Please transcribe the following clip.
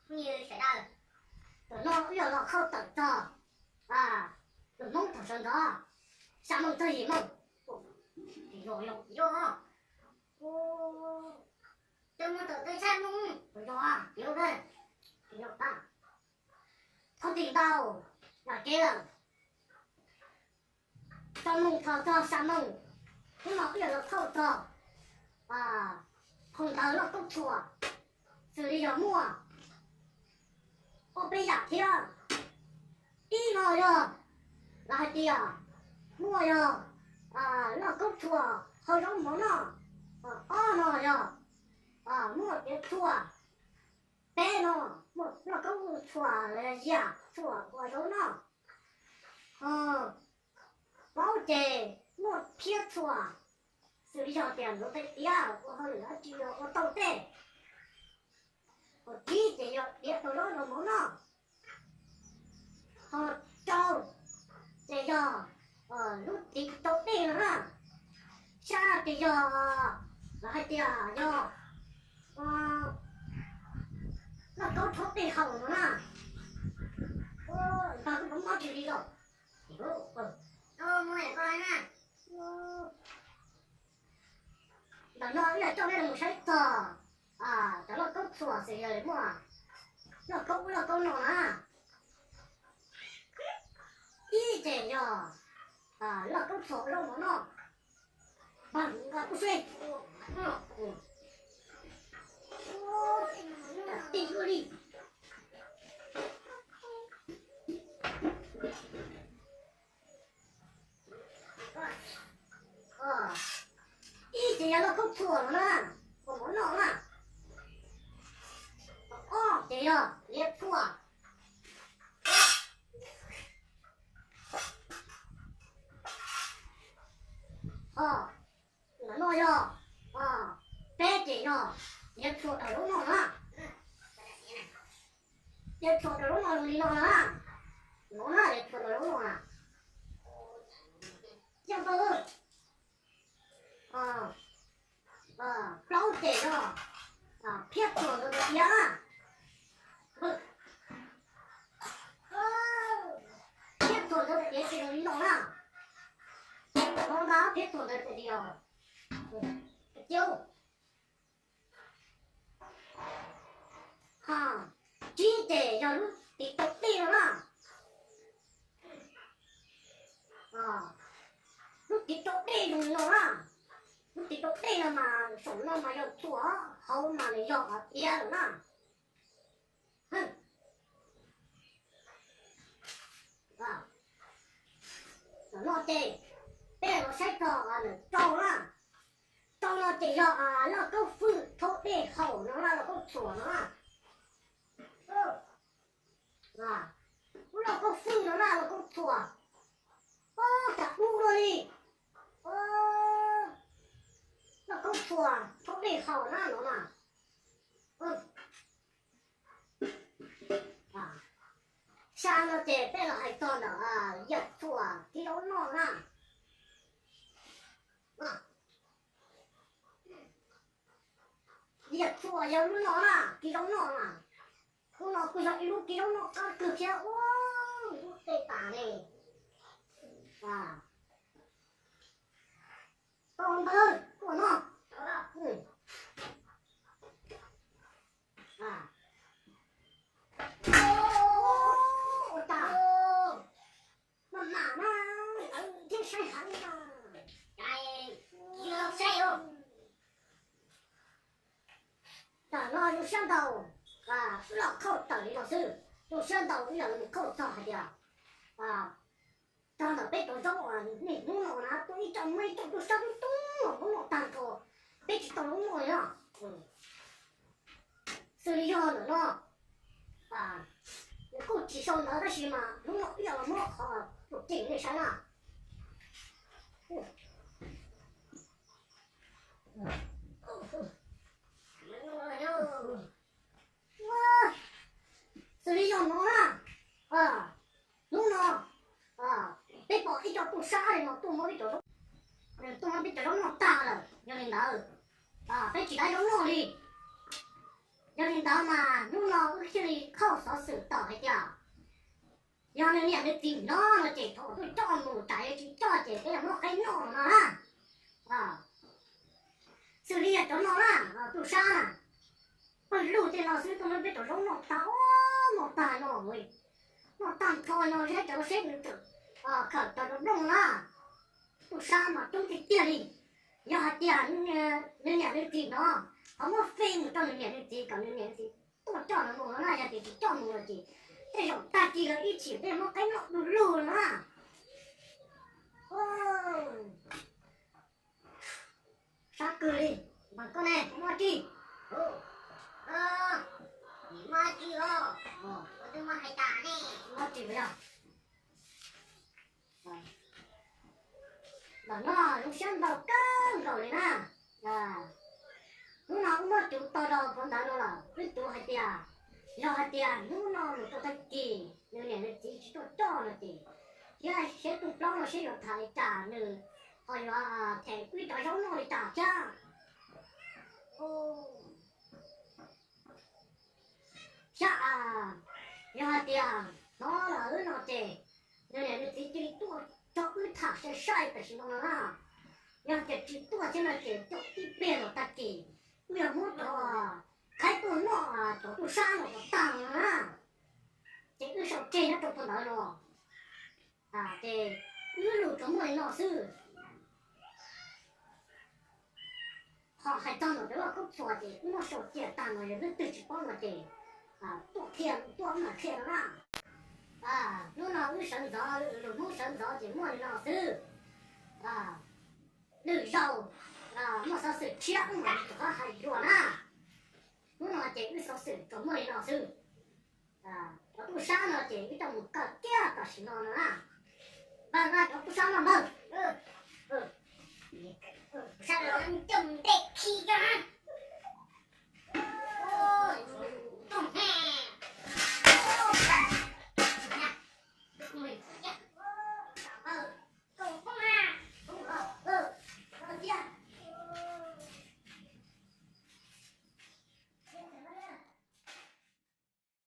Phooj ywg sawv daws, tam no wb yuav los khauj tawm txog tus Hmoob thaum sawv ntxov, xya moos txog yim moos. Yog, yog, yog. Tus mus tawm tau xya moos, yog, yog, yog. Thov txim ntau, yog kev lawm. Xya moos txog txog xya moos, hnub no wb yuav los khauj txog phau ntawv Lauj Kaub Txhuam, xws li yog muaj ob peb yam thiab. Ib no yog lawv hais tias muaj yog Lauj Kaub Txhuam hau zaub mov noj. Ob no yog muaj tiav txhuam. Peb no muaj Lauj Kaub Txhuam los yog Yias Txhuam ua zaub noj. Ho plaub ces muaj Phiab Txhuam, xws li yog tias ntxuav tais tiav ua hauj lwm dab tsi los ua tau tej. Ho tsib ces yog tiav tau zaub los mov noj. Ho rau ces yog lub tiv rau dej no na. Xya ces yog lawv hais tias yog Lauj Kaub rhaub dej haus no na. Npawg kuj mob mob tsis li los. Ntawm no wb yuav coj nej los saib txog cov Lauj Kaub Txhuam xws li yog muaj Lauj Kaub ub Lauj Kaub no na. Ib ces yog Lauj Kaub Txhuam ua zaub mov noj. Npawg nqa kuj seb. Tij ua li. Ib ces yog Lauj Kaub Txhuam no na, ua mov noj na. Ob ces yog liav txhuam. Ho ntawm no yog peb ces yog liav txhuam daus zaub noj na. Liav txhuam daus zaub noj zoo li no na. No na, liav txhuam daus zaub noj na. Yog ntau. Plaub ces yog phiab txhuam ntxuav tais tiav na. Phiab txhuam ntxuav tais tiav ces zoo li no na. No ntag, phiab txhuam ntxuav tais tiav. Tsib ces yog lub tiv rau dej no na. Lub tiv rau dej zoo li no na. Lub tiv rau dej no mas saum no mas yog txhuam, hauv mas nws yog tiav lawm na. Tam no ces peb los saib txog nws rau na. Rau no ces yog Lauj Kaub Fwj rhaub dej haus no na, Lauj Kaub Txhuam no na. Lub Lauj Kaub Fwj no na, Lauj Kaub Txhuam. Ua cas dub luaj li. Lauj Kaub Txhuam rhaub dej haus na no na. Xya no ces peb los hais txog ntawm Yias Txhuam kib zaub noj na. Yias Txhuam yog lub no na, kib zaub noj na. Lub no kuj yog ib lub kib zaub noj qab kawg thiab, ua lub tej tas ne. Tau ntawd tuaj no. Ua cas maj mam na, thiab saib heev na. Tam no zoo siab ntau, wb los khauj tawm li no xwb, zoo siab ntau wb los mus khauj txog hais tias tag ntawm peb cov zaub uas niaj hnub no na tuaj ib co muaj ib co tuaj sab tub tub los muab noj tag nrho, peb tsis tau zaub noj li no. Xws li yog ntawm no, nws kuj tsis sau ntawv tab sis mas hnub no wb yuav los muab qhov tus kem nej saib na. Xws li yog no na, hnub no peb pom ib co tuaj sab li no tuaj muab peb cov zaub, tuaj muab peb cov zaub noj tag lawm, yog li ntawd peb tsis tau zaub noj li. Yog li Tau mas hnub no wb thiaj li qhau xov xwm tau hais tias yog nws niam nws txiv hnov no ces thaum tuaj coj mus, tsam yog tsis coj ces peb yuav muab qe noj no na. Xws li yog cov no na, tub sab na, pawg lug tej no xwb tuaj muab peb cov zaub noj tag, noj tag no, noj tag nrho no, seb cov seb nws tseem khawm cov nplooj na. Tub sab mas coob tiag tiag li. Yog hais tias nws niam nws txiv hnov, ho muab fij mus rau nws niam nws txiv kom nws niam nws txiv tuaj coj los mus no na, yog tias tsis coj mus no ces tej zaum tag kis lawv ib chim peb muab qe noj du lug no na. Sab kawg li, mas koj ne, muaj tsi? Muaj tsi os, koj twb muab hais tas ne, muaj tsi yog. Ntawm no zoo siab ntau kawg nkaus li na. Hnub no wb muab cuv tau rau phau ntawv no lawm, wb cuv hais tias, yog hais tias hnub no mus rau tag kis nws niam nws txiv tsis tuaj coj no ces, thiab seb rooj plaub no seb yuav tham li cas, nws ho yuav them wb cov zaub noj li cas thiab. Thiab yog hais tias hnov lawm no ces nws niam nws txiv cia li tuaj coj wb tham sai sai tam sim no no na. Yog tias tsis tuaj thiab no ces coj ib pliag los tag kis wb yuav muab cov khaib tuaj noj cov tub sab no kom tag no na. Ces wb sau tseg nyob rau phau ntawv no. Ces wb lus tsuas muaj li no xwb. Ho hais txog ntawm cov loj kub txuas ces wb muab sau cia tag no, yog leej twg tsis paub no ces tuaj qhia, tuaj wb mam qhia no na. Hnub no wb sawv ntxov, lus Hmoob sawv ntxov ces muaj li no xwb. Lwm zaus muaj xov xwm tshiab wb mam rov qab hais dua na. Hnub no ces wb xov xwm tsuas muaj li no xwb. Cov tub sab no ces wb coj mus kaw kiag tam sim no no na. Npawg, nqa cov tub sab no npawg. Sab no coj mus nte khi cov